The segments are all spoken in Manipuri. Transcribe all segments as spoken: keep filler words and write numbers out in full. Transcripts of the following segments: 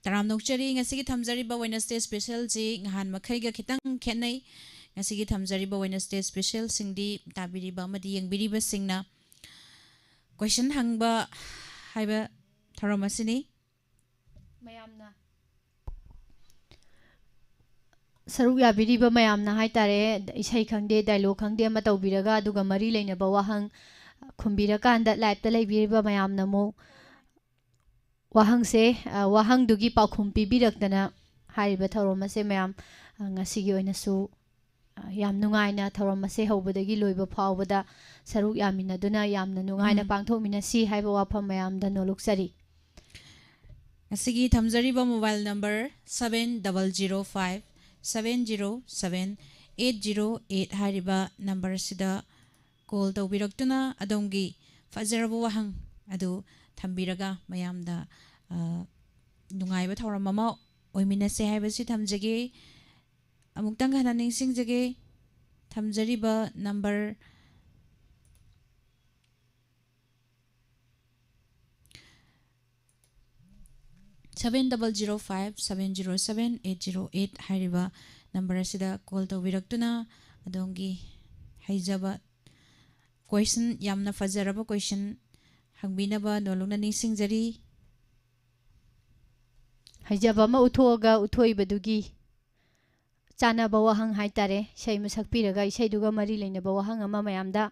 ꯇꯔꯥꯝꯅ ꯑꯣꯛꯆꯔꯤ꯫ ꯉꯁꯤꯒꯤ ꯊꯝꯖꯔꯤꯕ Wednesday specialꯁꯤ ꯅꯍꯥꯟ ꯃꯈꯩꯒ ꯈꯤꯇꯪ ꯈꯦꯠꯅꯩ꯫ ꯉꯁꯤꯒꯤ ꯊꯝꯖꯔꯤꯕ Wednesday specialꯁꯤꯡꯗꯤ ꯇꯥꯕꯤꯔꯤꯕ ꯑꯃꯗꯤ ꯌꯦꯡꯕꯤꯔꯤꯕꯁꯤꯡꯅ question ꯍꯪꯕ ꯍꯥꯏꯕ ꯊꯧꯔꯝ ꯑꯁꯤꯅꯤ꯫ ꯃꯌꯥꯝꯅ ꯁꯔꯨꯛ ꯌꯥꯕꯤꯔꯤꯕ ꯃꯌꯥꯝꯅ ꯍꯥꯏꯇꯥꯔꯦ, ꯏꯁꯩ ꯈꯪꯗꯦ, dialogue ꯈꯪꯗꯦ ꯑꯃ ꯇꯧꯕꯤꯔꯒ, ꯑꯗꯨꯒ ꯃꯔꯤ ꯂꯩꯅꯕ ꯋꯥꯍꯪ ꯈꯨꯝꯕꯤꯔꯀꯥꯟꯗ liveꯇ ꯂꯩꯕꯤꯔꯤꯕ ꯃꯌꯥꯝꯅ ꯑꯃꯨꯛ ꯋꯥꯍꯪꯁꯦ, ꯑ, ꯋꯥꯍꯪꯗꯨꯒꯤ ꯄꯥꯎꯈꯨꯝ ꯄꯤꯕꯤꯔꯛꯇꯅ ꯍꯥꯏꯔꯤꯕ ꯊꯧꯔꯝ ꯑꯁꯦ ꯃꯌꯥꯝ, ꯑ, ꯉꯁꯤꯒꯤ ꯑꯣꯏꯅꯁꯨ, ꯑ, ꯌꯥꯝ ꯅꯨꯡꯉꯥꯏꯅ ꯊꯧꯔꯝ ꯑꯁꯦ ꯍꯧꯕꯗꯒꯤ ꯂꯣꯏꯕ ꯐꯥꯎꯕꯗ ꯁꯔꯨꯛ ꯌꯥꯃꯤꯟꯅꯗꯨꯅ ꯌꯥꯝꯅ ꯅꯨꯡꯉꯥꯏꯅ ꯎꯝ꯫ ꯄꯥꯡꯊꯣꯛꯃꯤꯟꯅꯁꯤ ꯍꯥꯏꯕ ꯋꯥꯐꯝ ꯃꯌꯥꯝꯗ ꯅꯣꯜꯂꯨꯛꯆꯔꯤ꯫ ꯉꯁꯤꯒꯤ ꯊꯝꯖꯔꯤꯕ mobile number seven double zero five seven zero seven eight zero eight ꯍꯥꯏꯔꯤꯕ number ꯑꯁꯤꯗ call ꯇꯧꯕꯤꯔꯛꯇꯨꯅ ꯑꯗꯣꯝꯒꯤ ꯐꯖꯔꯕ ꯋꯥꯍꯪ ꯑꯗꯨ ꯊꯝꯕꯤꯔꯒ ꯃꯌꯥꯝꯗ, ꯑ, ꯅꯨꯡꯉꯥꯏꯕ ꯊꯧꯔꯝ ꯑꯃ ꯑꯣꯏꯃꯤꯟꯅꯁꯦ ꯍꯥꯏꯕꯁꯤ ꯊꯝꯖꯒꯦ꯫ ꯑꯃꯨꯛꯇꯪ ꯍꯟꯅ ꯅꯤꯡꯁꯤꯡꯖꯒꯦ, ꯊꯝꯖꯔꯤꯕ number seven double zero five seven zero seven eight zero eight ꯍꯥꯏꯔꯤꯕ number ꯑꯁꯤꯗ call ꯇꯧꯕꯤꯔꯛꯇꯨꯅ ꯑꯗꯣꯝꯒꯤ ꯍꯩꯖꯕ question, ꯌꯥꯝꯅ ꯐꯖꯔꯕ question ꯍꯪꯕꯤꯅꯕ ꯅꯣꯜꯂꯨꯛꯅ ꯅꯤꯡꯁꯤꯡꯖꯔꯤ꯫ ꯍꯩꯖꯕ ꯑꯃ ꯎꯠꯊꯣꯛꯑꯒ ꯎꯠꯊꯣꯛꯏꯕꯗꯨꯒꯤ ꯆꯥꯟꯅꯕ ꯋꯥꯍꯪ ꯍꯥꯏꯇꯥꯔꯦ, ꯏꯁꯩ ꯑꯃ ꯁꯛꯄꯤꯔꯒ ꯏꯁꯩꯗꯨꯒ ꯃꯔꯤ ꯂꯩꯅꯕ ꯋꯥꯍꯪ ꯑꯃ ꯃꯌꯥꯝꯗ,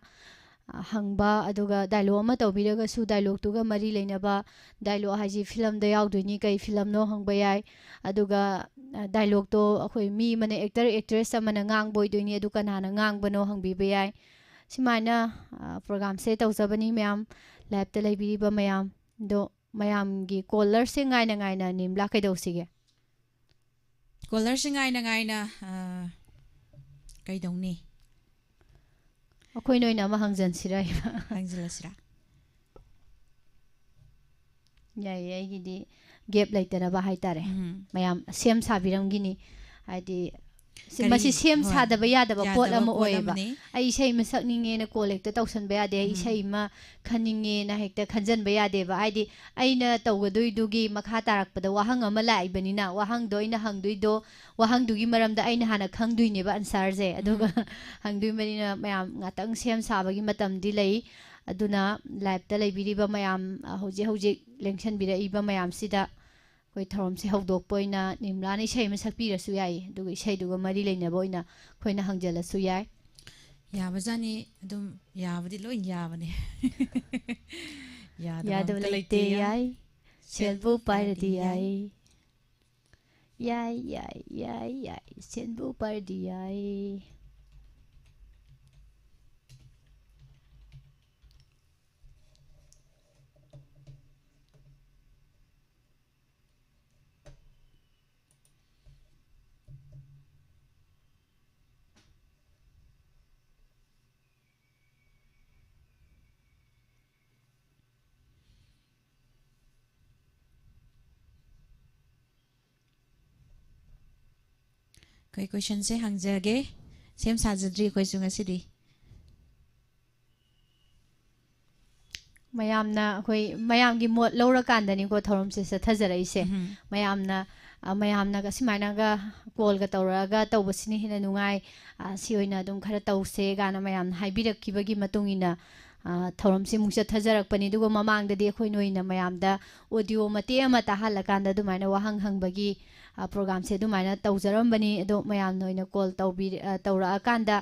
ꯑ, ꯍꯪꯕ, ꯑꯗꯨꯒ dialogue ꯑꯃ ꯇꯧꯕꯤꯔꯒꯁꯨ dialogueꯇꯨꯒ ꯃꯔꯤ ꯂꯩꯅꯕ, dialogue ꯍꯥꯏꯁꯤ filmꯗ ꯌꯥꯎꯗꯣꯏꯅꯤ, ꯀꯩ filmꯅꯣ ꯍꯪꯕ ꯌꯥꯏ, ꯑꯗꯨꯒ, ꯑ, dialogueꯇꯣ ꯑꯩꯈꯣꯏ ꯃꯤ ꯑꯃꯅ, actor actress ꯑꯃꯅ ꯉꯥꯡꯕ ꯑꯣꯏꯗꯣꯏꯅꯤ, ꯑꯗꯨ ꯀꯅꯥꯅ ꯉꯥꯡꯕꯅꯣ ꯍꯪꯕꯤꯕ ꯌꯥꯏ꯫ ꯁꯨꯃꯥꯏꯅ, ꯑ, programmeꯁꯦ ꯇꯧꯖꯕꯅꯤ ꯃꯌꯥꯝ, liveꯇ ꯂꯩꯕꯤꯔꯤꯕ ꯃꯌꯥꯝ꯫ ꯑꯗꯣ ꯃꯌꯥꯝꯒꯤ callerꯁꯦ ꯉꯥꯏꯅ ꯉꯥꯏꯅ ꯅꯤꯝꯂꯥ ꯀꯩꯗꯧꯁꯤꯒꯦ? Callerꯁꯦ ꯉꯥꯏꯅ ꯉꯥꯏꯅ, ꯑ, ꯀꯩꯗꯧꯅꯤ? ꯑꯩꯈꯣꯏꯅ ꯑꯣꯏꯅ ꯑꯃ ꯍꯪꯖꯟꯁꯤꯔ ꯍꯥꯏꯕ? ꯍꯪꯖꯜꯂꯁꯤꯔꯥ? ꯌꯥꯏꯌꯦ, ꯑꯩꯒꯤꯗꯤ gap ꯂꯩꯇꯅꯕ ꯍꯥꯏꯇꯥꯔꯦ꯫ ꯎꯝ꯫ ꯃꯌꯥꯝ ꯁꯦꯝ ꯁꯥꯕꯤꯔꯝꯒꯤꯅꯤ꯫ ꯍꯥꯏꯗꯤ ꯁꯤ, ꯀꯔꯤ? ꯃꯁꯤ ꯁꯦꯝ ꯍꯣꯏ꯫ ꯁꯥꯗꯕ ꯌꯥꯗꯕ ꯄꯣꯠ ꯌꯥꯗꯕ ꯑꯃ ꯄꯣꯠ ꯑꯣꯏꯌꯦꯕ꯫ ꯑꯃꯅꯤ꯫ ꯑꯩ ꯏꯁꯩ ꯑꯃ ꯁꯛꯅꯤꯡꯉꯦꯅ ꯀꯣꯜ ꯍꯦꯛꯇ ꯇꯧꯁꯟꯕ ꯌꯥꯗꯦ꯫ ꯑꯩ ꯎꯝ꯫ ꯏꯁꯩ ꯑꯃ ꯈꯟꯅꯤꯡꯉꯦꯅ ꯍꯦꯛꯇ ꯈꯟꯖꯟꯕ ꯌꯥꯗꯦꯕ꯫ ꯍꯥꯏꯗꯤ ꯑꯩꯅ ꯇꯧꯒꯗꯣꯏꯗꯨꯒꯤ ꯃꯈꯥ ꯇꯥꯔꯛꯄꯗ ꯋꯥꯍꯪ ꯑꯃ ꯂꯥꯛꯏꯕꯅꯤꯅ, ꯋꯥꯍꯪꯗꯣ ꯑꯩꯅ ꯍꯪꯗꯣꯏꯗꯣ, ꯋꯥꯍꯪꯗꯨꯒꯤ ꯃꯔꯝꯗ ꯑꯩꯅ ꯍꯥꯟꯅ ꯈꯪꯗꯣꯏꯅꯦꯕ ꯑꯟꯁꯔꯁꯦ꯫ ꯑꯗꯨꯒ ꯎꯝ꯫ ꯍꯪꯗꯣꯏꯕꯅꯤꯅ ꯃꯌꯥꯝ ꯉꯥꯛꯇꯪ ꯁꯦꯝ ꯁꯥꯕꯒꯤ ꯃꯇꯝꯗꯤ ꯂꯩ꯫ ꯑꯗꯨꯅ ꯂꯥꯏꯞꯇ ꯂꯩꯕꯤꯔꯤꯕ ꯃꯌꯥꯝ, ꯑ, ꯍꯧꯖꯤꯛ ꯍꯧꯖꯤꯛ ꯂꯦꯡꯁꯟꯕꯤꯔꯛꯏꯕ ꯃꯌꯥꯝꯁꯤꯗ ꯑꯩꯈꯣꯏ ꯊꯧꯔꯝꯁꯦ ꯍꯧꯗꯣꯛꯄ ꯑꯣꯏꯅ ꯅꯤꯝꯂꯥꯅ ꯏꯁꯩ ꯑꯃ ꯁꯛꯄꯤꯔꯁꯨ ꯌꯥꯏꯌꯦ, ꯑꯗꯨꯒ ꯏꯁꯩꯗꯨꯒ ꯃꯔꯤ ꯂꯩꯅꯕ ꯑꯣꯏꯅ ꯑꯩꯈꯣꯏꯅ ꯍꯪꯖꯜꯂꯁꯨ ꯌꯥꯏ꯫ ꯌꯥꯕꯖꯥꯠꯅꯤ, ꯑꯗꯨꯝ ꯌꯥꯕꯗꯤ ꯂꯣꯏ ꯌꯥꯕꯅꯦ꯫ ꯌꯥꯗꯕ ꯌꯥꯗꯕ ꯑꯝꯇ ꯂꯩꯇꯦ, ꯂꯩꯇꯦ, ꯌꯥꯏ꯫ ꯌꯥꯏ꯫ ꯁꯦꯜꯕꯨ ꯁꯦꯜꯕꯨ ꯄꯥꯏꯔꯗꯤ ꯄꯥꯏꯔꯗꯤ ꯌꯥꯏ꯫ ꯌꯥꯏ꯫ ꯌꯥꯏ, ꯌꯥꯏ, ꯌꯥꯏ, ꯌꯥꯏ꯫ ꯁꯦꯜꯕꯨ ꯄꯥꯏꯔꯗꯤ ꯌꯥꯏ꯫ ꯑꯩꯈꯣꯏ ꯀꯣꯏꯁꯟꯁꯦ ꯍꯪꯖꯒꯦ꯫ ꯁꯦꯝ ꯁꯥꯖꯗ꯭ꯔꯤ ꯑꯩꯈꯣꯏꯁꯨ ꯉꯁꯤꯗꯤ꯫ ꯃꯌꯥꯝꯅ ꯑꯩꯈꯣꯏ ꯃꯌꯥꯝꯒꯤ ꯃꯣꯠ ꯂꯧꯔꯀꯥꯟꯗꯅꯤꯀꯣ ꯊꯧꯔꯝꯁꯦ ꯆꯠꯊꯖꯔꯛꯏꯁꯦ꯫ ꯎꯝ꯫ ꯃꯌꯥꯝꯅ, ꯑ, ꯃꯌꯥꯝꯅꯒ ꯁꯨꯃꯥꯏꯅꯒ ꯀꯣꯜꯒ ꯇꯧꯔꯛꯑꯒ ꯇꯧꯕꯁꯤꯅ ꯍꯦꯟꯅ ꯅꯨꯡꯉꯥꯏ, ꯑ, ꯁꯤ ꯑꯣꯏꯅ ꯑꯗꯨꯝ ꯈꯔ ꯇꯧꯁꯦ ꯀꯥꯏꯅ ꯃꯌꯥꯝꯅ ꯍꯥꯏꯕꯤꯔꯛꯈꯤꯕꯒꯤ ꯃꯇꯨꯡ ꯏꯟꯅ, ꯑ, ꯊꯧꯔꯝꯁꯤ ꯑꯃꯨꯛ ꯆꯠꯊꯖꯔꯛꯄꯅꯤ꯫ ꯑꯗꯨꯒ ꯃꯃꯥꯡꯗꯗꯤ ꯑꯩꯈꯣꯏ ꯅꯣꯏꯅ ꯃꯌꯥꯝꯗ ꯑꯣꯗꯤꯑꯣ ꯃꯇꯦꯛ ꯑꯃ ꯇꯥꯍꯜꯂꯀꯥꯟꯗ ꯑꯗꯨꯃꯥꯏꯅ ꯋꯥꯍꯪ ꯍꯪꯕꯒꯤ, ꯑ, ꯄ꯭ꯔꯣꯒꯥꯝꯁꯦ ꯑꯗꯨꯃꯥꯏꯅ ꯇꯧꯖꯔꯝꯕꯅꯤ꯫ ꯑꯗꯣ ꯃꯌꯥꯝꯅ ꯑꯣꯏꯅ ꯀꯣꯜ ꯇꯧꯕꯤꯔ-, ꯑ, ꯇꯧꯔꯛꯑꯀꯥꯟꯗ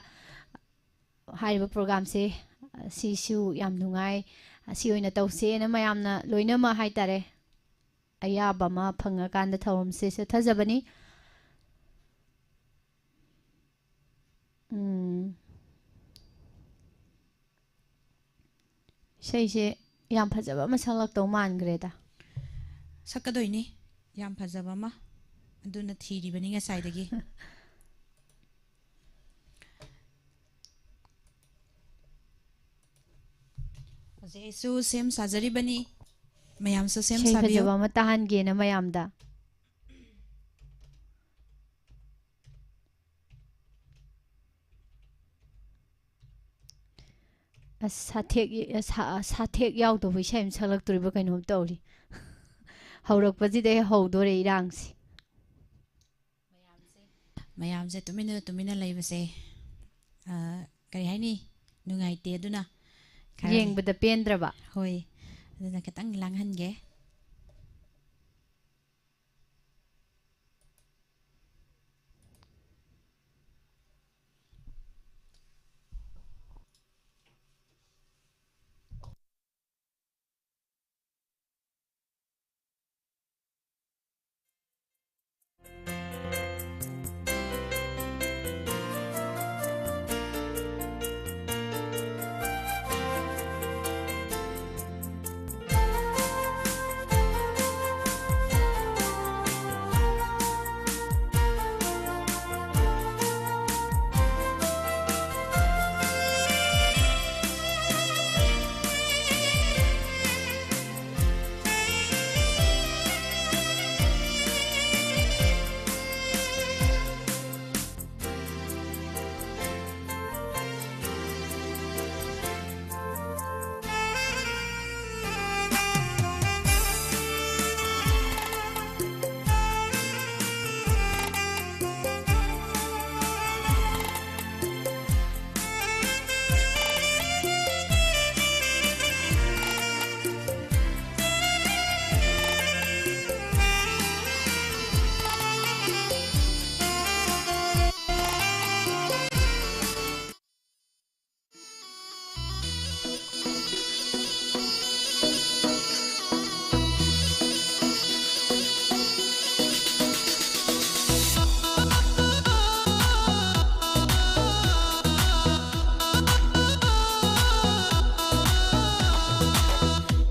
ꯍꯥꯏꯔꯤꯕ ꯄ꯭ꯔꯣꯒꯥꯝꯁꯦ, ꯑ, ꯁꯤꯁꯨ ꯌꯥꯝ ꯅꯨꯡꯉꯥꯏ, ꯑꯁꯤ ꯑꯣꯏꯅ ꯇꯧꯁꯦꯅ ꯃꯌꯥꯝꯅ ꯂꯣꯏꯅꯃꯛ ꯍꯥꯏꯇꯥꯔꯦ, ꯑꯌꯥꯕ ꯑꯃ ꯐꯪꯉꯀꯥꯟꯗ ꯊꯧꯔꯝꯁꯦ ꯆꯠꯊꯖꯕꯅꯤ꯫ ꯎꯝ꯫ ꯏꯁꯩꯁꯦ ꯌꯥꯝ ꯐꯖꯕ ꯑꯃ ꯁꯛꯂꯛꯇꯧ ꯃꯥꯟꯈ꯭ꯔꯦꯗ꯫ ꯁꯛꯀꯗꯣꯏꯅꯤ, ꯌꯥꯝ ꯐꯖꯕ ꯑꯃ꯫ ꯑꯗꯨꯅ ꯊꯤꯔꯤꯕꯅꯤ ꯉꯁꯥꯏꯗꯒꯤ꯫ ꯍꯧꯖꯤꯛ ꯑꯩꯁꯨ ꯁꯦꯝ ꯁꯥꯖꯔꯤꯕꯅꯤ꯫ ꯃꯌꯥꯝꯁꯨ ꯁꯦꯝ ꯏꯁꯩ ꯁꯥꯕꯤꯌꯨ꯫ ꯐꯖꯕ ꯑꯃ ꯇꯥꯍꯟꯒꯦꯅ ꯃꯌꯥꯝꯗ꯫ ꯑꯁ, ꯁꯥꯊꯦꯛ, ꯁꯥ-, ꯁꯥꯊꯦꯛ ꯌꯥꯎꯗꯕ ꯏꯁꯩ ꯑꯃ ꯁꯛꯂꯛꯇꯣꯔꯤꯕ ꯀꯩꯅꯣꯝ ꯇꯧꯔꯤ꯫ ꯍꯧꯔꯛꯄꯁꯤꯗꯩ ꯍꯧꯗꯣꯔꯦ ꯏꯔꯥꯡꯁꯦ꯫ ꯃꯌꯥꯝꯁꯦ ꯇꯨꯃꯤꯟꯅ, ꯇꯨꯃꯤꯟꯅ ꯂꯩꯕꯁꯦ, ꯑ, ꯀꯔꯤ ꯍꯥꯏꯅꯤ? ꯅꯨꯡꯉꯥꯏꯇꯦ꯫ ꯑꯗꯨꯅ ꯈꯔ ꯌꯦꯡꯕꯗ ꯄꯦꯟꯗ꯭ꯔꯕ? ꯍꯣꯏ꯫ ꯑꯗꯨꯅ ꯈꯤꯇꯪ ꯂꯥꯡꯍꯟꯒꯦ꯫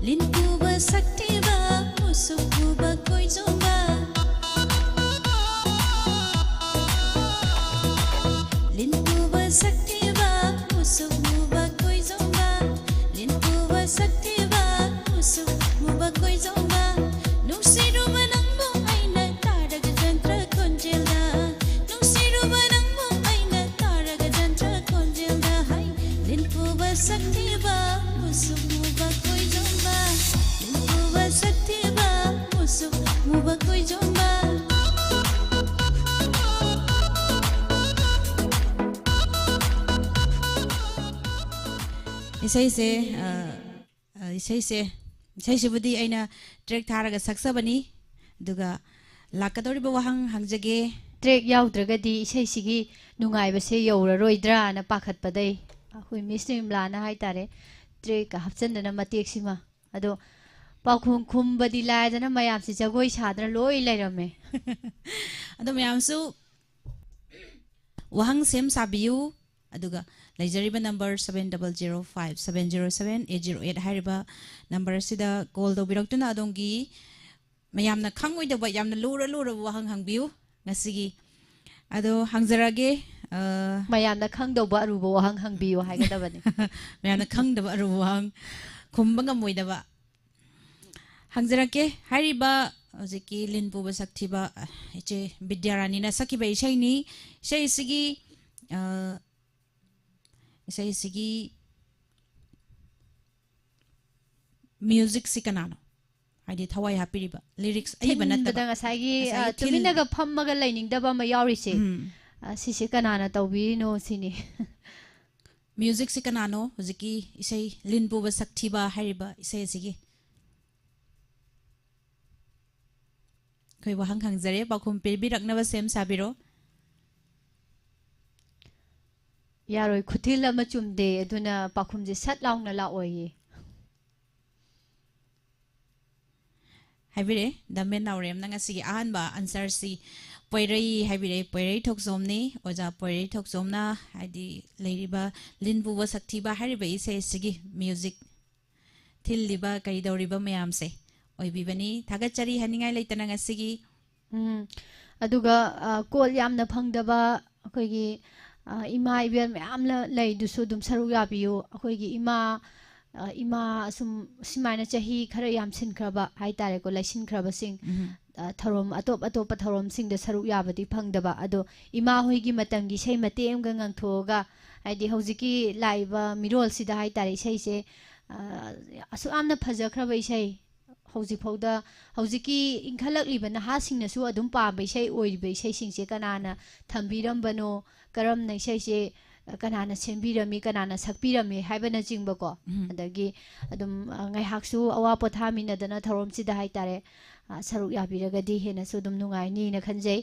ꯂꯤꯟ ꯄꯨꯕ ꯁꯛꯊꯤꯕ, ꯃꯨꯁꯨꯛ ꯃꯨꯕ ꯀꯣꯏꯖꯣꯝꯕ꯫ ꯂꯤꯟ ꯄꯨꯕ ꯁꯛꯊꯤꯕ, ꯃꯨꯁꯨꯛ ꯃꯨꯕ ꯀꯣꯏꯖꯣꯝꯕ꯫ ꯂꯤꯟ ꯄꯨꯕ ꯁꯛꯊꯤꯕ, ꯃꯨꯁꯨꯛ ꯃꯨꯕ ꯀꯣꯏꯖꯣꯝꯕ꯫ ꯅꯨꯡꯁꯤꯔꯨꯕ ꯅꯪꯕꯨ ꯑꯩꯅ ꯇꯥꯔꯒ ꯖꯟꯇ꯭ꯔ ꯈꯣꯟꯖꯦꯜꯗ꯫ ꯅꯨꯡꯁꯤꯔꯨꯕ ꯅꯪꯕꯨ ꯑꯩꯅ ꯇꯥꯔꯒ ꯖꯟꯇ꯭ꯔ ꯈꯣꯟꯖꯦꯜꯗ ꯍꯥꯏ꯫ ꯂꯤꯟ ꯄꯨꯕ ꯁꯛꯊꯤ ꯏꯁꯩꯁꯦ ꯑ, ꯑ, ꯏꯁꯩꯁꯦ ꯏꯁꯩꯁꯤꯕꯨꯗꯤ ꯑꯩꯅ ꯇ꯭ꯔꯦꯛ ꯊꯥꯔꯒ ꯁꯛꯆꯕꯅꯤ꯫ ꯑꯗꯨꯒ ꯂꯥꯛꯀꯗꯧꯔꯤꯕ ꯋꯥꯍꯪ ꯍꯪꯖꯒꯦ꯫ ꯇ꯭ꯔꯦꯛ ꯌꯥꯎꯗ꯭ꯔꯒꯗꯤ ꯏꯁꯩꯁꯤꯒꯤ ꯅꯨꯡꯉꯥꯏꯕꯁꯦ ꯌꯧꯔꯔꯣꯏꯗ꯭ꯔꯥꯅ ꯄꯥꯈꯠꯄꯗꯩ ꯑꯩꯈꯣꯏ ꯃꯤꯁ ꯅꯤꯔꯃꯂꯥꯅ ꯍꯥꯏꯇꯥꯔꯦ, ꯇ꯭ꯔꯦꯛꯀ ꯍꯥꯞꯆꯤꯟꯗꯅ ꯃꯇꯦꯛꯁꯤꯃ꯫ ꯑꯗꯣ ꯄꯥꯎꯈꯨꯝ ꯈꯨꯝꯕꯗꯤ ꯂꯥꯏꯗꯅ ꯃꯌꯥꯝꯁꯤ ꯖꯒꯣꯏ ꯁꯥꯗꯅ ꯂꯣꯏ ꯂꯩꯔꯝꯃꯦ꯫ ꯑꯗꯣ ꯃꯌꯥꯝꯁꯨ ꯋꯥꯍꯪ ꯁꯦꯝ ꯁꯥꯕꯤꯌꯨ꯫ ꯑꯗꯨꯒ ꯂꯩꯖꯔꯤꯕ number seven double zero five seven zero seven eight zero eight ꯍꯥꯏꯔꯤꯕ ꯅꯝꯕꯔ ꯑꯁꯤꯗ ꯀꯣꯜ ꯇꯧꯕꯤꯔꯛꯇꯨꯅ ꯑꯗꯣꯝꯒꯤ ꯃꯌꯥꯝꯅ ꯈꯪꯉꯣꯏꯗꯕ ꯌꯥꯝꯅ ꯂꯨꯔ ꯂꯨꯔꯕ ꯋꯥꯍꯪ ꯍꯪꯕꯤꯌꯨ ꯉꯁꯤꯒꯤ꯫ ꯑꯗꯣ ꯍꯪꯖꯔꯒꯦ꯫ ꯑ, ꯃꯌꯥꯝꯅ ꯈꯪꯗꯧꯕ ꯑꯔꯨꯕ ꯋꯥꯍꯪ ꯍꯪꯕꯤꯌꯨ ꯍꯥꯏꯒꯗꯕꯅꯤ꯫ ꯃꯌꯥꯝꯅ ꯈꯪꯗꯕ ꯑꯔꯨꯕ ꯋꯥꯍꯪ, ꯈꯨꯝꯕ ꯉꯝꯃꯣꯏꯗꯕ ꯍꯪꯖꯔꯛꯀꯦ꯫ ꯍꯥꯏꯔꯤꯕ ꯍꯧꯖꯤꯛꯀꯤ ꯂꯤꯟ ꯄꯨꯕ ꯁꯛꯊꯤꯕ, ꯑ, ꯏꯆꯦ ꯕꯤꯗ꯭ꯌꯥꯔꯥꯅꯤꯅ ꯁꯛꯈꯤꯕ ꯏꯁꯩꯅꯤ꯫ ꯏꯁꯩꯁꯤꯒꯤ, ꯑ, ꯏꯁꯩꯁꯤꯒꯤ ꯃ꯭ꯌꯨꯖꯤꯛꯁꯤ ꯀꯅꯥꯅꯣ? ꯍꯥꯏꯗꯤ ꯊꯋꯥꯏ ꯍꯥꯞꯄꯤꯔꯤꯕ, ꯂꯤꯔꯤꯛꯁ ꯑꯏꯕ ꯅꯠꯇꯕ꯫ ꯊꯤꯟꯕꯗ ꯉꯁꯥꯏꯒꯤ, ꯉꯁꯥꯏꯒꯤ ꯑ, ꯊꯤꯜ- ꯇꯨꯃꯤꯟꯅꯒ ꯐꯝꯃꯒ ꯂꯩꯅꯤꯡꯗꯕ ꯑꯃ ꯌꯥꯎꯔꯤꯁꯦ꯫ ꯎꯝ꯫ ꯑ, ꯁꯤꯁꯦ ꯀꯅꯥꯅ ꯇꯧꯕꯤꯔꯤꯅꯣ ꯁꯤꯅꯤ꯫ ꯃ꯭ꯌꯨꯖꯤꯛꯁꯤ ꯀꯅꯥꯅꯣ? ꯍꯧꯖꯤꯛꯀꯤ ꯏꯁꯩ ꯂꯤꯟ ꯄꯨꯕ ꯁꯛꯊꯤꯕ ꯍꯥꯏꯔꯤꯕ ꯏꯁꯩ ꯑꯁꯤꯒꯤ꯫ ꯑꯩꯈꯣꯏ ꯋꯥꯍꯪ ꯍꯪꯖꯔꯦ, ꯄꯥꯎꯈꯨꯝ ꯄꯤꯕꯤꯔꯛꯅꯕ ꯁꯦꯝ ꯁꯥꯕꯤꯔꯣ꯫ ꯌꯥꯔꯣꯏ, ꯈꯨꯊꯤꯜ ꯑꯃ ꯆꯨꯝꯗꯦ, ꯑꯗꯨꯅ ꯄꯥꯎꯈꯨꯝꯁꯦ ꯁꯠ ꯂꯥꯎꯅ ꯂꯥꯛꯑꯣꯏꯌꯦ꯫ ꯍꯥꯏꯕꯤꯔꯛꯑꯦ ꯗꯥꯃꯦꯟ ꯅꯥꯎꯔꯦꯝꯅ ꯉꯁꯤꯒꯤ ꯑꯍꯥꯟꯕ ꯑꯟꯁꯔꯁꯤ ꯄꯣꯏꯔꯩ ꯍꯥꯏꯕꯤꯔꯛꯑꯦ꯫ ꯄꯣꯏꯔꯩ ꯊꯣꯛꯆꯣꯝꯅꯤ꯫ ꯑꯣꯖꯥ ꯄꯣꯏꯔꯩ ꯊꯣꯛꯆꯣꯝꯅ ꯍꯥꯏꯗꯤ ꯂꯩꯔꯤꯕ ꯂꯤꯟ ꯄꯨꯕ ꯁꯛꯊꯤꯕ ꯍꯥꯏꯔꯤꯕ ꯏꯁꯩ ꯑꯁꯤꯒꯤ ꯃ꯭ꯌꯨꯖꯤꯛ ꯊꯤꯜꯂꯤꯕ ꯀꯔꯤꯗꯧꯔꯤꯕ ꯃꯌꯥꯝꯁꯦ ꯑꯣꯏꯕꯤꯕꯅꯤ꯫ ꯊꯥꯒꯠꯆꯔꯤ ꯍꯥꯏꯅꯤꯡꯉꯥꯏ ꯂꯩꯇꯅ ꯉꯁꯤꯒꯤ꯫ ꯎꯝ꯫ ꯑꯗꯨꯒ, ꯑ, ꯀꯣꯜ ꯌꯥꯝꯅ ꯐꯪꯗꯕ ꯑꯩꯈꯣꯏꯒꯤ, ꯑ, ꯏꯃꯥ ꯏꯕꯦꯜ ꯃꯌꯥꯝ ꯂ-, ꯂꯩꯗꯨꯁꯨ ꯑꯗꯨꯝ ꯁꯔꯨꯛ ꯌꯥꯕꯤꯌꯨ꯫ ꯑꯩꯈꯣꯏꯒꯤ ꯏꯃꯥ, ꯑ, ꯏꯃꯥ ꯑꯁꯨꯝ ꯁꯨꯃꯥꯏꯅ ꯆꯍꯤ ꯈꯔ ꯌꯥꯝꯁꯤꯟꯈ꯭ꯔꯕ ꯍꯥꯏꯇꯥꯔꯦꯀꯣ, ꯂꯩꯁꯤꯟꯈ꯭ꯔꯕꯁꯤꯡ, ꯎꯝ꯫ ꯑ, ꯊꯧꯔꯝ ꯑꯇꯣꯞ ꯑꯇꯣꯞꯄ ꯊꯧꯔꯝꯁꯤꯡꯗ ꯁꯔꯨꯛ ꯌꯥꯕꯗꯤ ꯐꯪꯗꯕ꯫ ꯑꯗꯣ ꯏꯃꯥ ꯍꯣꯏꯒꯤ ꯃꯇꯝꯒꯤ ꯏꯁꯩ ꯃꯇꯦꯛ ꯑꯃꯒ ꯉꯪꯊꯣꯛꯑꯒ, ꯍꯥꯏꯗꯤ ꯍꯧꯖꯤꯛꯀꯤ ꯂꯥꯛꯏꯕ ꯃꯤꯔꯣꯜꯁꯤꯗ ꯍꯥꯏꯇꯥꯔꯦ, ꯏꯁꯩꯁꯦ, ꯑ, ꯑꯁꯨꯛ ꯌꯥꯝꯅ ꯐꯖꯈ꯭ꯔꯕ ꯏꯁꯩ, ꯍꯧꯖꯤꯛꯐꯥꯎꯗ ꯍꯧꯖꯤꯛꯀꯤ ꯏꯟꯈꯠꯂꯛꯂꯤꯕ ꯅꯍꯥꯁꯤꯡꯅꯁꯨ ꯑꯗꯨꯝ ꯄꯥꯝꯕ ꯏꯁꯩ ꯑꯣꯏꯔꯤꯕ ꯏꯁꯩꯁꯤꯡꯁꯦ ꯀꯅꯥꯅ ꯊꯝꯕꯤꯔꯝꯕꯅꯣ, ꯀꯔꯝꯅ ꯏꯁꯩꯁꯦ ꯀꯅꯥꯅ ꯁꯦꯝꯕꯤꯔꯝꯃꯤ, ꯀꯅꯥꯅ ꯁꯛꯄꯤꯔꯝꯃꯤ ꯍꯥꯏꯕꯅꯆꯤꯡꯕꯀꯣ꯫ ꯎꯝ꯫ ꯑꯗꯒꯤ ꯑꯗꯨꯝ, ꯑ, ꯉꯥꯏꯍꯥꯛꯁꯨ ꯑꯋꯥ ꯄꯣꯊꯥꯃꯤꯟꯅꯗꯅ ꯊꯧꯔꯝꯁꯤꯗ ꯍꯥꯏꯇꯥꯔꯦ, ꯑ, ꯁꯔꯨꯛ ꯌꯥꯕꯤꯔꯒꯗꯤ ꯍꯦꯟꯅꯁꯨ ꯑꯗꯨꯝ ꯅꯨꯡꯉꯥꯏꯅꯤꯅ ꯈꯟꯖꯩ꯫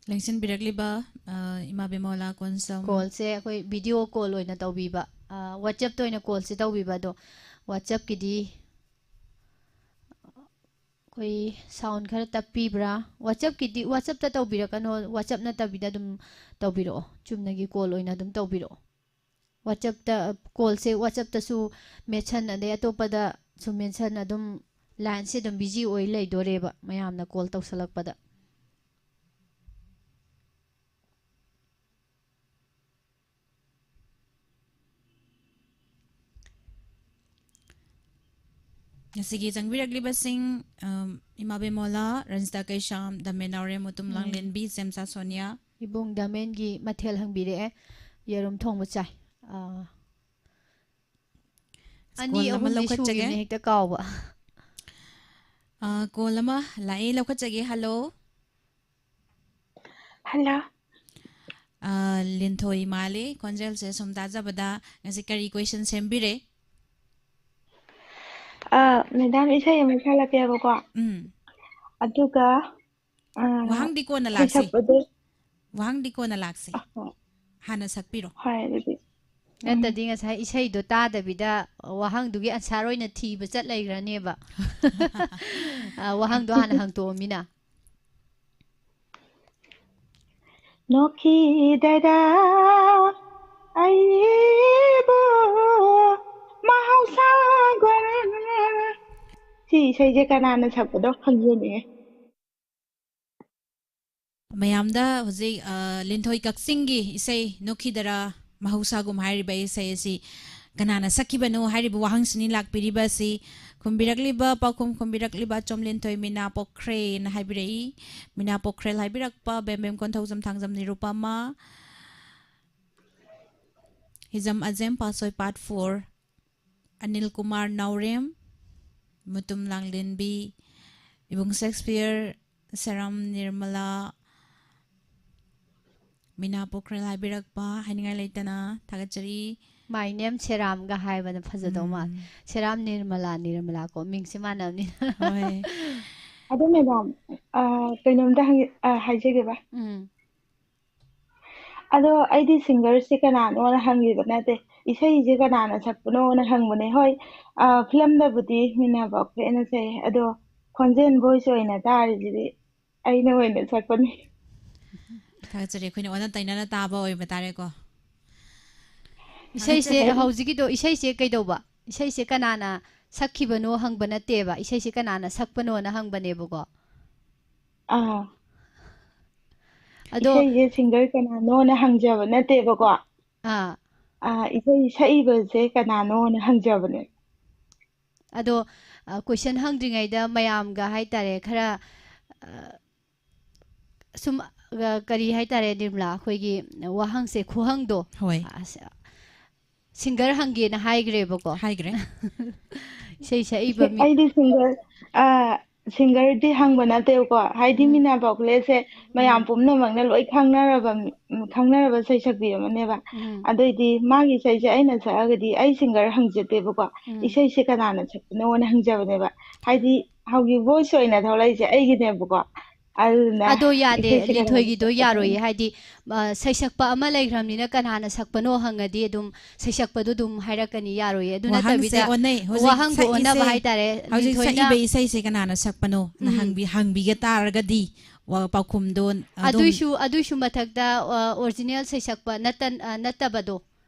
ꯂꯦꯡꯁꯤꯟꯕꯤꯔꯛꯂꯤꯕ, ꯑ, ꯏꯃꯥ ꯕꯦꯃꯣꯂꯥ ꯀꯣꯟꯁꯝ꯫ ꯀꯣꯜꯁꯦ ꯑꯩꯈꯣꯏ ꯚꯤꯗꯤꯑꯣ ꯀꯣꯜ ꯑꯣꯏꯅ ꯇꯧꯕꯤꯕ, ꯑ, WhatsApp-ꯇ ꯑꯣꯏꯅ ꯀꯣꯜꯁꯦ ꯇꯧꯕꯤꯕ꯫ ꯑꯗꯣ WhatsApp-ꯀꯤꯗꯤ ꯑꯩꯈꯣꯏ ꯁꯥꯎꯟ ꯈꯔ ꯇꯞꯄꯤꯕ꯭ꯔꯥ? WhatsApp-ꯀꯤꯗꯤ, WhatsApp-ꯇ ꯇꯧꯕꯤꯔꯛꯀꯅꯣ, WhatsApp ꯅꯠꯇꯕꯤꯗ ꯑꯗꯨꯝ ꯇꯧꯕꯤꯔꯛꯑꯣ, ꯆꯨꯝꯅꯒꯤ ꯀꯣꯜ ꯑꯣꯏꯅ ꯑꯗꯨꯝ ꯇꯧꯕꯤꯔꯛꯑꯣ꯫ WhatsApp-ꯇ, ꯀꯣꯜꯁꯦ WhatsApp-ꯇꯁꯨ ꯃꯦꯟꯁꯟ, ꯑꯗꯩ ꯑꯇꯣꯞꯄꯗꯁꯨ ꯃꯦꯟꯁꯟ, ꯑꯗꯨꯝ ꯂꯥꯏꯟꯁꯦ ꯑꯗꯨꯝ ꯕꯤꯖꯤ ꯑꯣꯏ ꯂꯩꯗꯣꯔꯦꯕ, ꯃꯌꯥꯝꯅ ꯀꯣꯜ ꯇꯧꯁꯜꯂꯛꯄꯗ꯫ ꯉꯁꯤꯒꯤ ꯆꯪꯕꯤꯔꯛꯂꯤꯕꯁꯤꯡ, ꯑꯝ, ꯏꯃꯥ ꯕꯦꯃꯣꯂꯥ, ꯔꯟꯖꯤꯇꯥ ꯀꯩꯁꯥꯝ, ꯗꯥꯃꯦ ꯅꯥꯎꯔꯦꯝ, ꯃꯨꯇꯨꯝ ꯎꯝ꯫ ꯂꯥꯡꯂꯦꯟꯕꯤ, ꯆꯦꯝꯆꯥ ꯁꯣꯅꯤꯌꯥ꯫ ꯏꯕꯨꯡ ꯗꯥꯃꯦꯟꯒꯤ ꯃꯊꯦꯜ ꯍꯪꯕꯤꯔꯛꯑꯦ, ꯌꯦꯔꯨꯝ ꯊꯣꯡꯕ ꯆꯥꯏ꯫ ꯑꯥ, ꯑꯅꯤ ꯀꯣꯜ ꯑꯃ ꯑꯍꯨꯝꯗꯤ ꯂꯧꯈꯠꯆꯒꯦ꯫ ꯁꯨꯈꯤꯕꯅꯦ, ꯍꯦꯛꯇ ꯀꯥꯎꯕ꯫ ꯑꯥ, ꯀꯣꯜ ꯑꯃ ꯂꯥꯛꯑꯦ, ꯂꯧꯈꯠꯆꯒꯦ꯫ ꯍꯜꯂꯣ꯫ ꯍꯜꯂꯣ꯫ ꯑꯥ, ꯂꯤꯟꯊꯣꯏ ꯃꯥꯜꯂꯤ, ꯈꯣꯟꯖꯦꯜꯁꯦ ꯁꯨꯝ ꯇꯥꯖꯕꯗ꯫ ꯉꯁꯤ ꯀꯔꯤ ꯀꯣꯏꯁꯟ ꯁꯦꯝꯕꯤꯔꯦ? ꯑꯥ, ꯃꯦꯗꯥꯝ, ꯏꯁꯩ ꯑꯃ ꯁꯛꯂꯛꯀꯦꯕꯀꯣ꯫ ꯎꯝ꯫ ꯑꯗꯨꯒ, ꯑꯥ, ꯋꯥꯍꯪꯗꯤ ꯀꯣꯟꯅ ꯂꯥꯛꯁꯤ꯫ ꯁꯩꯁꯛꯄꯗꯣ꯫ ꯋꯥꯍꯪꯗꯤ ꯀꯣꯟꯅ ꯂꯥꯛꯁꯤ꯫ ꯑꯍꯣꯏ꯫ ꯍꯥꯟꯅ ꯁꯛꯄꯤꯔꯣ꯫ ꯍꯣꯏ, ꯑꯗꯨꯗꯤ꯫ ꯎꯝ꯫ ꯅꯠꯇꯗꯤ ꯉꯁꯥꯏ ꯏꯁꯩꯗꯣ ꯇꯥꯗꯕꯤꯗ ꯋꯥꯍꯪꯗꯨꯒꯤ ꯑꯟꯁꯥꯔ ꯑꯣꯏꯅ ꯊꯤꯕ ꯆꯠ ꯂꯩꯈ꯭ꯔꯅꯦꯕ꯫ ꯑ, ꯋꯥꯍꯪꯗꯣ ꯍꯥꯟꯅ ꯍꯪꯇꯣꯛꯑꯃꯤꯅ꯫ ꯅꯣꯛꯈꯤꯗꯔꯥ ꯑꯩꯕꯨ ꯃꯍꯧꯁꯥꯒꯨꯝ꯫ ꯁꯤ ꯏꯁꯩꯁꯦ ꯀꯅꯥꯅ ꯁꯛꯄꯗꯣ ꯈꯪꯖꯅꯤꯡꯉꯦ꯫ ꯃꯌꯥꯝꯗ ꯍꯧꯖꯤꯛ, ꯑ, ꯂꯤꯟꯊꯣꯏ ꯀꯛꯆꯤꯡꯒꯤ ꯏꯁꯩ ꯅꯣꯛꯈꯤꯗꯔꯥ ꯃꯍꯧꯁꯥꯒꯨꯝ ꯍꯥꯏꯔꯤꯕ ꯏꯁꯩ ꯑꯁꯤ ꯀꯅꯥꯅ ꯁꯛꯈꯤꯕꯅꯣ ꯍꯥꯏꯔꯤꯕ ꯋꯥꯍꯪꯁꯤꯅꯤ ꯂꯥꯛꯄꯤꯔꯤꯕ ꯑꯁꯤ꯫ ꯈꯨꯝꯕꯤꯔꯛꯂꯤꯕ, ꯄꯥꯎꯈꯨꯝ ꯈꯨꯝꯕꯤꯔꯛꯂꯤꯕ ꯑꯆꯣꯝ ꯂꯤꯟꯊꯣꯏ ꯃꯤꯅꯥ ꯄꯣꯈ꯭ꯔꯦꯅ ꯍꯥꯏꯕꯤꯔꯛꯏ꯫ ꯃꯤꯅꯥ ꯄꯣꯈ꯭ꯔꯦꯜ ꯍꯥꯏꯕꯤꯔꯛꯄ, ꯕꯦꯝꯕꯦꯝ ꯀꯣꯟꯊꯧꯖꯝ ꯊꯥꯡꯖꯝ ꯅꯤꯔꯨꯄꯃ, ꯍꯤꯖꯝ ꯑꯖꯦꯝ ꯄꯥꯠꯁꯣꯏ part four, ꯑꯅꯤꯜ ꯀꯨꯃꯥꯔ ꯅꯥꯎꯔꯦꯝ, ꯃꯨꯇꯨꯝ ꯂꯥꯡꯂꯦꯟꯕꯤ, ꯏꯕꯨꯡ ꯁꯦꯛꯁꯄꯤꯌꯔ, ꯁꯦꯔꯥꯝ ꯅꯤꯔꯃꯂꯥ, ꯃꯤꯅꯥ ꯄꯣꯈ꯭ꯔꯦꯜ ꯍꯥꯏꯕꯤꯔꯛꯄ, ꯍꯥꯏꯅꯤꯡꯉꯥꯏ ꯂꯩꯇꯅ ꯊꯥꯒꯠꯆꯔꯤ꯫ My name ꯁꯦꯔꯥꯝꯒ ꯍꯥꯏꯕꯅ ꯐꯖꯗꯧ ꯃꯥꯜꯂꯦ꯫ ꯎꯝ, ꯁꯦꯔꯥꯝ ꯅꯤꯔꯃꯂꯥ, ꯅꯤꯔꯃꯂꯥ ꯀꯣ, ꯃꯤꯡꯁꯦ ꯃꯥꯟꯅꯕꯅꯤꯅ꯫ ꯍꯣꯏ꯫ ꯑꯗꯣ ꯃꯦꯗꯥꯝ, ꯑ, ꯀꯩꯅꯣꯝꯇ ꯍꯪ-, ꯑ, ꯍꯥꯏꯖꯒꯦꯕ꯫ ꯎꯝ꯫ ꯑꯗꯣ ꯑꯩꯗꯤ ꯁꯤꯡꯒꯔꯁꯦ ꯀꯅꯥꯅꯣꯅ ꯍꯪꯈꯤꯕ ꯅꯠꯇꯦ, ꯏꯁꯩꯁꯦ ꯀꯅꯥꯅ ꯁꯛꯄꯅꯣꯅ ꯍꯪꯕꯅꯦ꯫ ꯍꯣꯏ, ꯑ, ꯐꯤꯂꯝꯗꯕꯨꯗꯤ ꯃꯤꯅꯥ ꯄꯥꯎꯈ꯭ꯔꯦꯅ ꯁꯛꯑꯦ, ꯑꯗꯣ ꯈꯣꯟꯖꯦꯜ ꯚꯣꯏꯁ ꯑꯣꯏꯅ ꯇꯥꯔꯤꯁꯤꯗꯤ ꯑꯩꯅ ꯑꯣꯏꯅ ꯁꯛꯄꯅꯤ꯫ ꯊꯥꯒꯠꯆꯔꯤ꯫ ꯑꯩꯈꯣꯏꯅ ꯑꯣꯟꯅ ꯇꯩꯅꯅ ꯇꯥꯕ ꯑꯣꯏꯕ ꯇꯥꯔꯦꯀꯣ꯫ ꯏꯁꯩꯁꯦ ꯊꯥꯒꯠꯆꯔꯤ꯫ ꯍꯧꯖꯤꯛꯀꯤꯗꯣ, ꯏꯁꯩꯁꯦ ꯀꯩꯗꯧꯕ? ꯏꯁꯩꯁꯦ ꯀꯅꯥꯅ ꯁꯛꯈꯤꯕꯅꯣ ꯍꯪꯕ ꯅꯠꯇꯦꯕ, ꯏꯁꯩꯁꯦ ꯀꯅꯥꯅ ꯁꯛꯄꯅꯣꯅ ꯍꯪꯕꯅꯦꯕꯀꯣ꯫ ꯑꯥ, ꯑꯗꯣ ꯏꯁꯩꯁꯦ ꯁꯤꯡꯒꯔ ꯀꯅꯥꯅꯣꯅ ꯍꯪꯖꯕ ꯅꯠꯇꯦꯕꯀꯣ꯫ ꯑꯥ ꯑꯥ, ꯏꯁꯩ ꯁꯛꯏꯕꯁꯦ ꯀꯅꯥꯅꯣꯅ ꯍꯪꯖꯕꯅꯦ꯫ ꯑꯗꯣ, ꯑ, ꯀꯣꯏꯁꯟ ꯍꯪꯗ꯭ꯔꯤꯉꯩꯗ ꯃꯌꯥꯝꯒ ꯍꯥꯏꯇꯥꯔꯦ, ꯈꯔ, ꯑ, ꯁꯨꯝ, ꯑ, ꯀꯔꯤ ꯍꯥꯏꯇꯥꯔꯦ, ꯅꯤꯔꯃꯂꯥ, ꯑꯩꯈꯣꯏꯒꯤ ꯋꯥꯍꯪꯁꯦ, ꯈꯨꯍꯪꯗꯣ, ꯍꯣꯏ, ꯑ, ꯁ-, ꯁꯤꯡꯒꯔ ꯍꯪꯒꯦꯅ ꯍꯥꯏꯈ꯭ꯔꯦꯕꯀꯣ꯫ ꯍꯥꯏꯈ꯭ꯔꯦ꯫ ꯏꯁꯩ ꯁꯛꯏꯕ ꯃꯤ ꯑꯩꯗꯤ ꯁꯤꯡꯒꯔ, ꯑꯥ, ꯁꯤꯡꯒꯔꯗꯤ ꯍꯪꯕ ꯅꯠꯇꯦꯕꯀꯣ, ꯍꯥꯏꯗꯤ ꯎꯝ꯫ ꯃꯤꯅꯥ ꯄꯥꯎꯈ꯭ꯔꯦꯁꯦ ꯃꯌꯥꯝ ꯄꯨꯝꯅꯃꯛꯅ ꯂꯣꯏ ꯈꯪꯅꯔꯕ ꯃꯤ-, ꯎꯝ, ꯈꯪꯅꯔꯕ ꯁꯩꯁꯛꯄꯤ ꯑꯃꯅꯦꯕ꯫ ꯎꯝ꯫ ꯑꯗꯨꯏꯗꯤ ꯃꯥꯒꯤ ꯏꯁꯩꯁꯦ ꯑꯩꯅ ꯁꯛꯑꯒꯗꯤ ꯑꯩ ꯁꯤꯡꯒꯔ ꯍꯪꯖꯗꯦꯕꯀꯣ, ꯎꯝ꯫ ꯏꯁꯩꯁꯦ ꯀꯅꯥꯅ ꯁꯛꯄꯅꯣꯅ ꯍꯪꯖꯕꯅꯦꯕ꯫ ꯍꯥꯏꯗꯤ ꯍꯧꯖꯤꯛ ꯚꯣꯏꯁ ꯑꯣꯏꯅ ꯊꯣꯛꯂꯛꯏꯁꯦ ꯑꯩꯒꯤꯅꯦꯕꯀꯣ꯫ ꯑꯗꯨꯅ ꯑꯗꯣ ꯌꯥꯗꯦ, ꯏꯁꯩꯁꯦ ꯀꯅꯥꯅ ꯂꯤꯟꯊꯣꯏꯒꯤꯗꯣ ꯁꯛꯄꯅꯣ? ꯌꯥꯔꯣꯏꯌꯦ꯫ ꯍꯥꯏꯗꯤ, ꯑ, ꯁꯩꯁꯛꯄ ꯑꯃ ꯂꯩꯈ꯭ꯔꯕꯅꯤꯅ ꯀꯅꯥꯅ ꯁꯛꯄꯅꯣ ꯍꯪꯉꯗꯤ ꯑꯗꯨꯝ ꯁꯩꯁꯛꯄꯗꯣ ꯑꯗꯨꯝ ꯍꯥꯏꯔꯛꯀꯅꯤ, ꯌꯥꯔꯣꯏꯌꯦ꯫ ꯑꯗꯨ ꯋꯥꯍꯪꯁꯦ ꯅꯠꯇꯕꯤꯗ ꯑꯣꯟꯅꯩ꯫ ꯍꯧꯖꯤꯛ ꯋꯥꯍꯪꯗꯣ ꯑꯣꯟꯅꯕ ꯁꯛꯏꯁꯦ, ꯍꯥꯏꯇꯥꯔꯦ, ꯍꯧꯖꯤꯛ ꯂꯤꯟꯊꯣꯏꯅ ꯁꯛꯏꯕ ꯏꯁꯩꯁꯦ ꯀꯅꯥꯅ ꯁꯛꯄꯅꯣꯅ ꯎꯝ꯫ ꯍꯪꯕꯤ-, ꯍꯪꯕꯤꯒ ꯇꯥꯔꯒꯗꯤ ꯋꯥ-, ꯄꯥꯎꯈꯨꯝꯗꯣ ꯑꯗꯨꯝ ꯑꯗꯨꯏꯁꯨ, ꯑꯗꯨꯏꯁꯨ ꯃꯊꯛꯇ, ꯑ, ꯑꯣꯔꯤꯖꯤꯅꯦꯜ ꯁꯩꯁꯛꯄ ꯅꯠꯇ-, ꯑ, ꯅꯠꯇꯕꯗꯣ,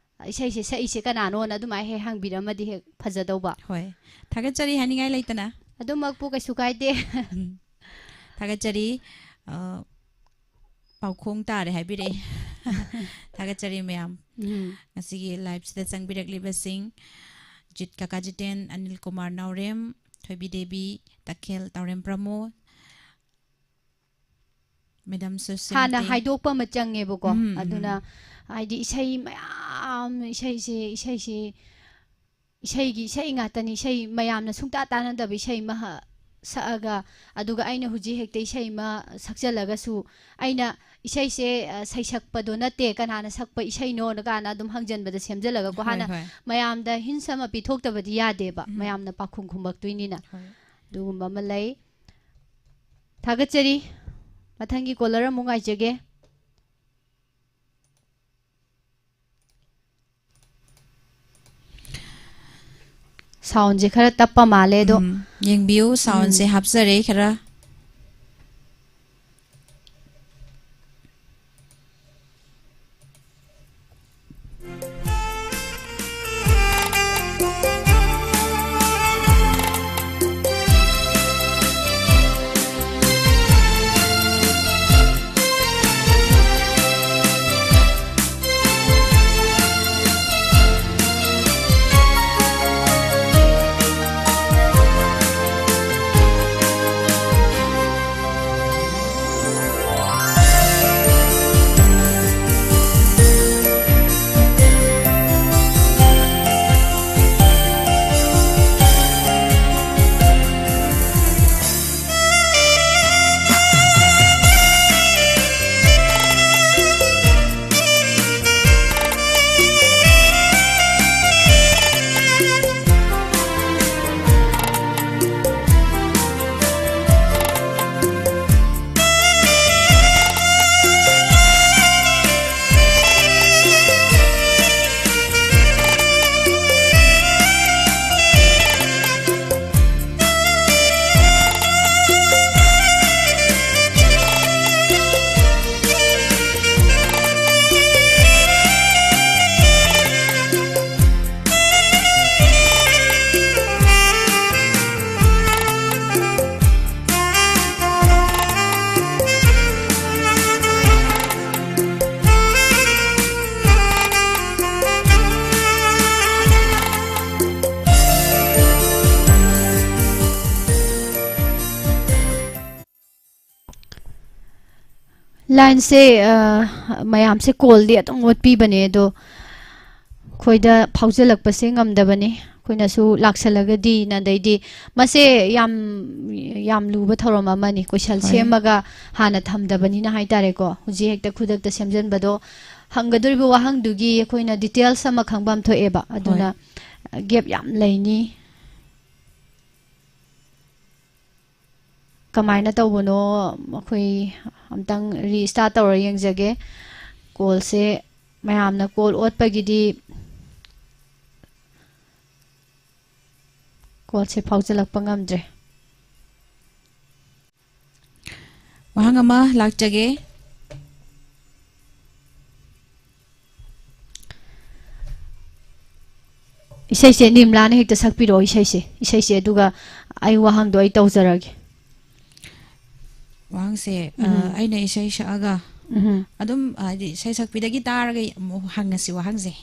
ꯏꯁꯩꯁꯦ ꯁꯛꯏꯁꯦ ꯀꯅꯥꯅꯣꯅ ꯑꯗꯨꯃꯥꯏꯅ ꯍꯦꯛ ꯍꯪꯕꯤꯔꯝꯃꯗꯤ ꯍꯦꯛ ꯐꯖꯗꯧꯕ꯫ ꯍꯣꯏ, ꯊꯥꯒꯠꯆꯔꯤ ꯍꯥꯏꯅꯤꯡꯉꯥꯏ ꯂꯩꯇꯅ꯫ ꯑꯗꯨꯃꯛꯄꯨ ꯀꯩꯁꯨ ꯀꯥꯏꯗꯦ꯫ ꯎꯝ꯫ ꯊꯥꯒꯠꯆꯔꯤ꯫ ꯑ, ꯄꯥꯎꯈꯣꯡ ꯇꯥꯔꯦ ꯍꯥꯏꯕꯤꯔꯛꯑꯦ꯫ ꯊꯥꯒꯠꯆꯔꯤ ꯃꯌꯥꯝ꯫ ꯎꯝ꯫ ꯉꯁꯤꯒꯤ ꯂꯥꯏꯞꯁꯤꯗ ꯆꯪꯕꯤꯔꯛꯂꯤꯕꯁꯤꯡ, ꯖꯤꯠ ꯀꯥꯀꯥ ꯖꯤꯇꯦꯟ, ꯑꯅꯤꯜ ꯀꯨꯃꯥꯔ ꯅꯥꯎꯔꯦꯝ, ꯊꯣꯏꯕꯤ ꯗꯦꯕꯤ, ꯇꯈꯦꯜ ꯇꯥꯎꯔꯦꯝ ꯄ꯭ꯔꯃꯣꯗ, ꯃꯦꯗꯥꯝ ꯁꯨꯁꯤꯜ ꯍꯥꯟꯅ ꯇꯦ-, ꯍꯥꯏꯗꯣꯛꯄ ꯑꯃ ꯆꯪꯉꯦꯕꯀꯣ꯫ ꯎꯝ, ꯎꯝ꯫ ꯑꯗꯨꯅ ꯍꯥꯏꯗꯤ ꯏꯁꯩ ꯃꯌꯥꯝ, ꯏꯁꯩꯁꯦ, ꯏꯁꯩꯁꯦ, ꯏꯁꯩꯒꯤ ꯏꯁꯩ ꯉꯥꯛꯇꯅꯤ, ꯏꯁꯩ ꯃꯌꯥꯝꯅ ꯁꯨꯡꯇꯥ ꯇꯥꯅꯗꯕ ꯏꯁꯩ ꯑꯃ ꯍ-, ꯁꯛꯑꯒ, ꯑꯗꯨꯒ ꯑꯩꯅ ꯍꯧꯖꯤꯛ ꯍꯦꯛꯇ ꯏꯁꯩ ꯑꯃ ꯁꯛꯆꯜꯂꯒꯁꯨ, ꯑꯩꯅ ꯏꯁꯩꯁꯦ, ꯑ, ꯁꯩꯁꯛꯄꯗꯣ ꯅꯠꯇꯦ, ꯀꯅꯥꯅ ꯁꯛꯄ ꯏꯁꯩꯅꯣꯅ ꯀꯥꯏꯅ ꯑꯗꯨꯝ ꯍꯪꯖꯟꯕꯗ ꯁꯦꯝꯖꯜꯂꯒꯀꯣ, ꯍꯣꯏ, ꯍꯥꯟꯅ ꯍꯣꯏ꯫ ꯃꯌꯥꯝꯗ hints ꯑꯃ ꯄꯤꯊꯣꯛꯇꯕꯗꯤ ꯌꯥꯗꯦꯕ, ꯎꯝ꯫ ꯃꯌꯥꯝꯅ ꯄꯥꯎꯈꯨꯝ ꯈꯨꯝꯃꯛꯇꯣꯏꯅꯤꯅ꯫ ꯍꯣꯏ꯫ ꯑꯗꯨꯒꯨꯝꯕ ꯑꯃ ꯂꯩ꯫ ꯊꯥꯒꯠꯆꯔꯤ꯫ ꯃꯊꯪꯒꯤ caller ꯑꯃꯨꯛ ꯉꯥꯏꯖꯒꯦ꯫ Soundꯁꯦ ꯈꯔ ꯇꯞꯄ ꯃꯥꯜꯂꯦ ꯑꯗꯣ꯫ ꯎꯝ, ꯌꯦꯡꯕꯤꯌꯨ, soundꯁꯦ ꯎꯝ꯫ ꯍꯥꯞꯆꯔꯦ ꯈꯔ꯫ Lineꯁꯦ, ꯑ, ꯃꯌꯥꯝꯁꯦ callꯗꯤ ꯑꯗꯨꯝ ꯑꯣꯠꯄꯤꯕꯅꯦ, ꯑꯗꯣ ꯑꯩꯈꯣꯏꯗ ꯐꯥꯎꯖꯜꯂꯛꯄꯁꯦ ꯉꯝꯗꯕꯅꯤ꯫ ꯑꯩꯈꯣꯏꯅꯁꯨ ꯂꯥꯛꯁꯜꯂꯒꯗꯤꯅ, ꯑꯗꯩꯗꯤ ꯃꯁꯦ ꯌꯥꯝ, ꯌꯥꯝ ꯂꯨꯕ ꯊꯧꯔꯝ ꯑꯃꯅꯤ꯫ ꯀꯣꯏꯁꯟ ꯍꯣꯏ꯫ ꯁꯦꯝꯃꯒ ꯍꯥꯟꯅ ꯊꯝꯗꯕꯅꯤꯅ ꯍꯥꯏꯇꯥꯔꯦꯀꯣ꯫ ꯍꯧꯖꯤꯛ ꯍꯦꯛꯇ ꯈꯨꯗꯛꯇ ꯁꯦꯝꯖꯟꯕꯗꯣ, ꯍꯪꯒꯗꯧꯔꯤꯕ ꯋꯥꯍꯪꯗꯨꯒꯤ ꯑꯩꯈꯣꯏꯅ details ꯑꯃ ꯈꯪꯕ ꯑꯃ ꯊꯣꯛꯑꯦꯕ꯫ ꯑꯗꯨꯅ ꯍꯣꯏ꯫ Gap ꯌꯥꯝ ꯂꯩꯅꯤ꯫ ꯀꯃꯥꯏꯅ ꯇꯧꯕꯅꯣ, ꯑꯩꯈꯣꯏ ꯑꯝꯇꯪ restart ꯇꯧꯔ ꯌꯦꯡꯖꯒꯦ꯫ Callꯁꯦ ꯃꯌꯥꯝꯅ call ꯑꯣꯠꯄꯒꯤꯗꯤ, callꯁꯦ ꯐꯥꯎꯖꯜꯂꯛꯄ ꯉꯝꯗ꯭ꯔꯦ꯫ ꯋꯥꯍꯪ ꯑꯃ ꯂꯥꯛꯆꯒꯦ꯫ ꯏꯁꯩꯁꯦ ꯅꯤꯝꯂꯥꯅ ꯍꯦꯛꯇ ꯁꯛꯄꯤꯔꯛꯑꯣ, ꯏꯁꯩꯁꯦ, ꯏꯁꯩꯁꯦ, ꯑꯗꯨꯒ ꯑꯩ ꯋꯥꯍꯪꯗꯣ ꯑꯩ ꯇꯧꯖꯔꯒꯦ꯫ ꯋꯥꯍꯪꯁꯦ, ꯑ, ꯎꯝ꯫ ꯑꯩꯅ ꯏꯁꯩ ꯁꯛꯑꯒ ꯎꯝ꯫ ꯑꯗꯨꯝ, ꯍꯥꯏꯗꯤ, ꯏꯁꯩ ꯁꯛꯄꯤꯗꯒꯤ ꯇꯥꯔꯒ ꯑꯃꯨꯛ ꯍꯪꯉꯁꯤ ꯋꯥꯍꯪꯁꯦ꯫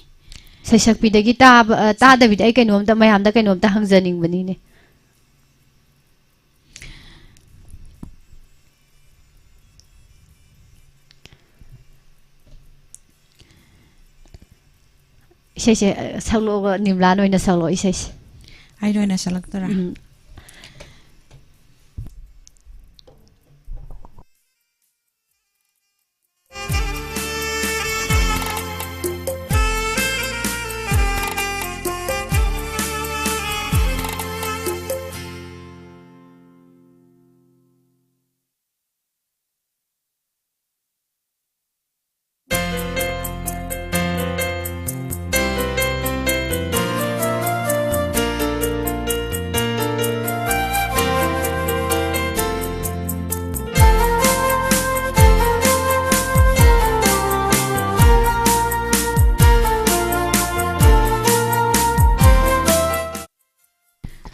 ꯏꯁꯩ ꯁꯛꯄꯤꯗꯒꯤ ꯇꯥꯕ, ꯑ, ꯇꯥꯗꯕꯤꯗ ꯑꯩ ꯀꯩꯅꯣꯝꯇ, ꯃꯌꯥꯝꯗ ꯀꯩꯅꯣꯝꯇ ꯍꯪꯖꯅꯤꯡꯕꯅꯤꯅꯦ꯫ ꯏꯁꯩꯁꯦ, ꯑ, ꯁꯛꯂꯛꯑꯣ, ꯅꯤꯝꯂꯥꯟ ꯑꯣꯏꯅ ꯁꯛꯂꯛꯑꯣ ꯏꯁꯩꯁꯦ꯫ ꯑꯩꯅ ꯑꯣꯏꯅ ꯁꯛꯂꯛꯇꯣꯏꯔꯥ? ꯎꯝ꯫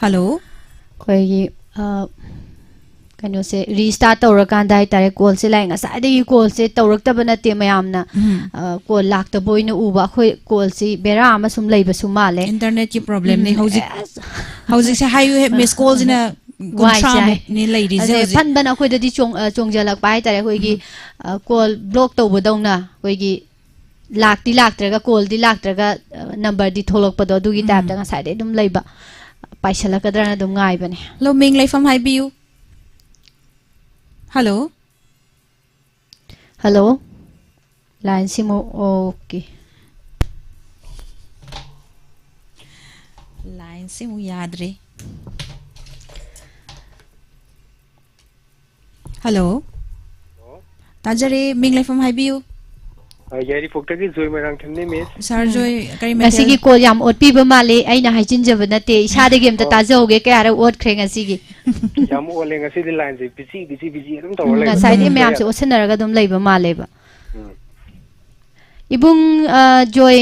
Hello꯫ ꯑꯩꯈꯣꯏꯒꯤ, ꯑ, ꯀꯩꯅꯣꯁꯦ restart ꯇꯧꯔꯀꯥꯟꯗ ꯍꯥꯏꯇꯥꯔꯦ, callꯁꯦ ꯂꯥꯛꯑꯦ꯫ ꯉꯁꯥꯏꯗꯒꯤ callꯁꯦ ꯇꯧꯔꯛꯇꯕ ꯅꯠꯇꯦ ꯃꯌꯥꯝꯅ, ꯎꯝ꯫ ꯑ, call ꯂꯥꯛꯇꯕ ꯑꯣꯏꯅ ꯎꯕ꯫ ꯑꯩꯈꯣꯏ callꯁꯤ ꯕꯦꯔꯥ ꯑꯃ ꯁꯨꯝ ꯂꯩꯕꯁꯨ ꯃꯥꯜꯂꯦ꯫ Internetꯀꯤ problemꯅꯤ꯫ ꯎꯝ, ꯍꯧꯖꯤꯛ, ꯑꯁ꯫ ꯍꯧꯖꯤꯛꯁꯦ ꯍꯥꯏꯌꯨ ꯍꯦ, missed callꯁꯤꯅ ꯋꯥꯏ ꯆꯥꯏ꯫ ꯀꯨꯟꯊ꯭ꯔꯥ ꯃꯨꯛꯅꯤ ꯂꯩꯔꯤꯁꯦ ꯑꯗꯩ ꯍꯧꯖꯤꯛ꯫ ꯐꯟ ꯐꯟ ꯑꯩꯈꯣꯏꯗꯗꯤ ꯆꯣꯡ-, ꯑ, ꯆꯣꯡꯖꯜꯂꯛꯄ ꯍꯥꯏꯇꯥꯔꯦ꯫ ꯑꯩꯈꯣꯏꯒꯤ, ꯎꯝ꯫ ꯑ, call block ꯇꯧꯕꯗꯧꯅ ꯑꯩꯈꯣꯏꯒꯤ ꯂꯥꯛꯇꯤ ꯂꯥꯛꯇ꯭ꯔꯒ, ꯀꯣꯜꯗꯤ ꯂꯥꯛꯇ꯭ꯔꯒ, ꯑ, ꯅꯝꯕꯔꯗꯤ ꯊꯣꯛꯂꯛꯄꯗꯣ, ꯑꯗꯨꯒꯤ ꯎꯝ꯫ ꯇꯥꯏꯞꯇ ꯉꯁꯥꯏꯗꯩ ꯑꯗꯨꯝ ꯂꯩꯕ꯫ ꯄꯥꯏꯁꯜꯂꯛꯀꯗ꯭ꯔꯅ ꯑꯗꯨꯝ ꯉꯥꯏꯕꯅꯦ꯫ ꯍꯜꯂꯣ, ꯃꯤꯡ ꯂꯩꯐꯝ ꯍꯥꯏꯕꯤꯌꯨ꯫ ꯍꯜꯂꯣ꯫ ꯍꯜꯂꯣ꯫ ꯂꯥꯏꯟꯁꯤꯃꯨꯛ, ꯑꯣꯀꯦ꯫ ꯂꯥꯏꯟꯁꯤꯃꯨꯛ ꯌꯥꯗ꯭ꯔꯦ꯫ ꯍꯜꯂꯣ꯫ ꯍꯜꯂꯣ꯫ ꯇꯥꯖꯔꯦ, ꯃꯤꯡ ꯂꯩꯐꯝ ꯍꯥꯏꯕꯤꯌꯨ꯫ ꯑ, ꯌꯥꯏꯔꯤꯄꯣꯛꯇꯒꯤ ꯖꯣꯏ ꯃꯣꯏꯔꯥꯡꯊꯦꯝꯅꯤ, ꯃꯤꯁ꯫ ꯁꯥꯔ ꯎꯝ꯫ ꯖꯣꯏ, ꯀꯔꯤ ꯃꯊꯦꯜ? ꯉꯁꯤꯒꯤ ꯀꯣꯜ ꯌꯥꯝ ꯑꯣꯠꯄꯤꯕ ꯃꯥꯜꯂꯤ, ꯑꯩꯅ ꯍꯥꯏꯖꯤꯟꯖꯕ ꯅꯠꯇꯦ, ꯏꯁꯥꯗꯒꯤ ꯑꯝꯇ ꯑꯣ꯫ ꯇꯥꯖꯍꯧꯒꯦ, ꯀꯌꯥꯔꯛ ꯑꯣꯠꯈ꯭ꯔꯦ ꯉꯁꯤꯒꯤ? ꯌꯥꯝ ꯑꯣꯜꯂꯦ ꯉꯁꯤꯗꯤ ꯂꯥꯏꯟꯁꯦ, ꯕꯤꯖꯤ, ꯕꯤꯖꯤ, ꯕꯤꯖꯤ ꯑꯗꯨꯝ ꯇꯧꯔ ꯎꯝ, ꯂꯩꯕ꯫ ꯉꯁꯥꯏꯗꯤ ꯎꯝ꯫ ꯃꯌꯥꯝꯁꯦ ꯑꯣꯠꯁꯟꯅꯔꯒ ꯑꯗꯨꯝ ꯂꯩꯕ ꯃꯥꯜꯂꯦꯕ꯫ ꯎꯝ꯫ ꯏꯕꯨꯡ, ꯑ, ꯖꯣꯏ,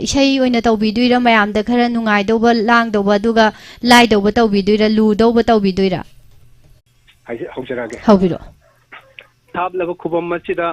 ꯏꯁꯩ ꯑꯣꯏꯅ ꯇꯧꯕꯤꯗꯣꯏꯔꯥ, ꯃꯌꯥꯝꯗ ꯈꯔ ꯅꯨꯡꯉꯥꯏꯗꯧꯕ, ꯂꯥꯡꯗꯧꯕ, ꯑꯗꯨꯒ ꯂꯥꯏꯗꯧꯕ ꯇꯧꯕꯤꯗꯣꯏꯔꯥ, ꯂꯨꯗꯧꯕ ꯇꯧꯕꯤꯗꯣꯏꯔꯥ? ꯍꯥꯏꯖ-, ꯍꯧꯖꯔꯛꯑꯒꯦ꯫ ꯍꯧꯕꯤꯔꯛꯑꯣ꯫ ꯊꯥꯞꯂꯕ ꯈꯨꯕꯝ ꯑꯁꯤꯗ